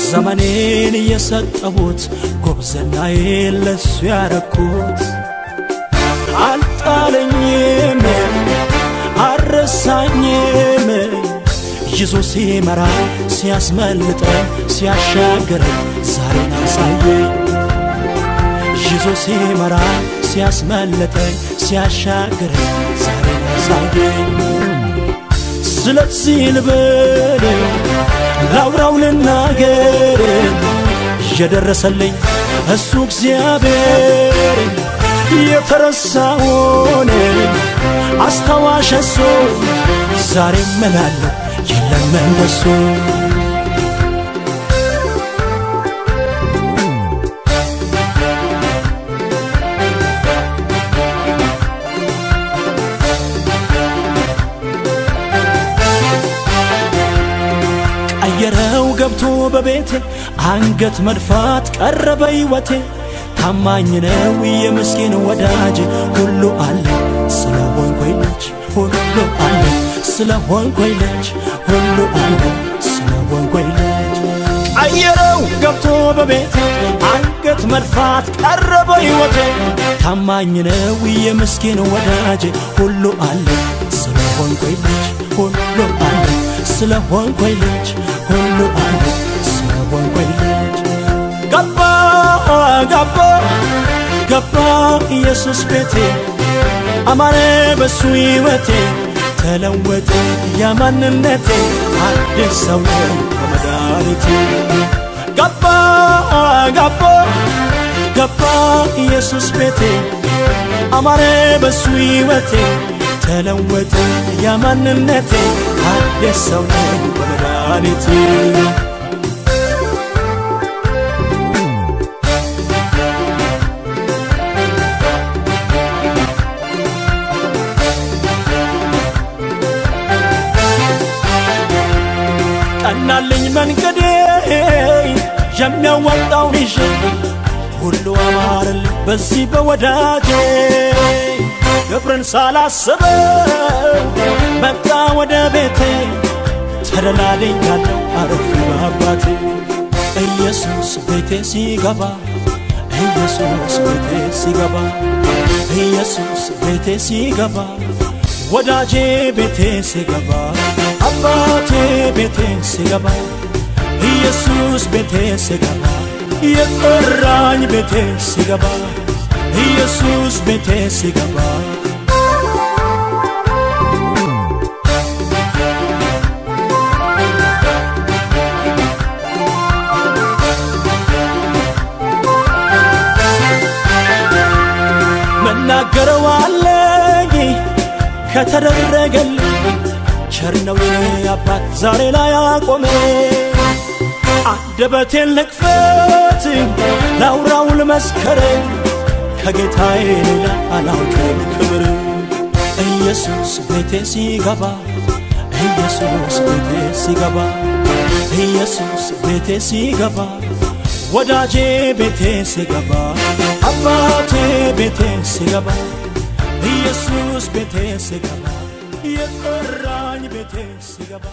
ዘመኔን የሰጠሁት፣ ጉብዝናዬን ለሱ ያረኩት፣ አልጣለኝም፣ አልረሳኝም። ይዞ ሲመራ፣ ሲያስመልጠኝ፣ ሲያሻግረኝ ዛሬን አሳየኝ። ይዞ ሲመራ፣ ሲያስመልጠኝ፣ ሲያሻግረኝ ዛሬን አሳየኝ። ስለዚህ ልበል፣ ላውራው፣ ልናገር፣ የደረሰልኝ እሱ እግዚአብሔር። የተረሳውን አስታዋሽ እሱ፣ ዛሬ እምላለሁ የለም እንደሱ። ቀየረው ገብቶ በቤቴ፣ አንገት መድፋት ቀረ በሕይወቴ። ታማኝ ነው የምስኪን ወዳጅ፣ ሁሉ አለ ስለሆንኩኝ ልጅ፣ ሁሉ አለ ስለሆንኩኝ ልጅ፣ ሁሉ አለ ስለሆንኩኝ ልጅ። ቀየረው ገብቶ በቤቴ፣ አንገት መድፋት ቀረ በሕይወቴ። ታማኝ ነው የምስኪን ወዳጅ፣ ሁሉ አለ ስለሆንኩኝ ልጅ፣ ሁሉ አለ ስለሆንኩኝ ልጅ፣ ሁሉ አለ ስለሆንኩኝ ልጅ። ገባ፣ ገባ፣ ገባ ኢየሱስ ቤቴ፣ አማረ በሱ ሕይወቴ። ተለወጠ ያማንነቴ፣ አዲስ ሰው ነኝ በመድኃኒቴ። ገባ፣ ገባ፣ ገባ ኢየሱስ ቤቴ፣ አማረ በሱ ሕይወቴ። ተለወጠ ያማንነቴ፣ አዲስ ሰው ነኝ በመድኃኒቴ። ቀናልኝ መንገዴ የሚያዋጣውን ይዤ፣ ሁሉ አማረልኝ በዚህ በወዳጄ። ክብርን ሳላስበው መጣ ወደ ቤቴ፣ ተደላድያለሁ አረፍ በአባቴ። ኢየሱስ ቤቴ ሲገባ፣ ኢየሱስ ቤቴ ሲገባ፣ ኢየሱስ ቤቴ ሲገባ፣ ወዳጄ ቤቴ ሲገባ፣ አባቴ ቤቴ ሲገባ፣ ኢየሱስ ቤቴ ሲገባ፣ የጠራኝ ቤቴ ሲገባ፣ ኢየሱስ ቤቴ ሲገባ። መናገረው አለኝ ከተደረገልኝ፣ ቸር ነው የኔ አባት ዛሬ ላይ አቆመ። አንደበቴን ልክፈት፣ ላውራው፣ ልመስከር፣ ከጌታዬ ሌላ አላውቅም ክብር። ኢየሱስ ቤቴ ሲገባ፣ ኢየሱስ ቤቴ ሲገባ፣ ኢየሱስ ቤቴ ሲገባ፣ ወዳጄ ቤቴ ሲገባ፣ አባቴ ቤቴ ሲገባ፣ ኢየሱስ ቤቴ ሲገባ፣ የጠራኝ ቤቴ ሲገባ።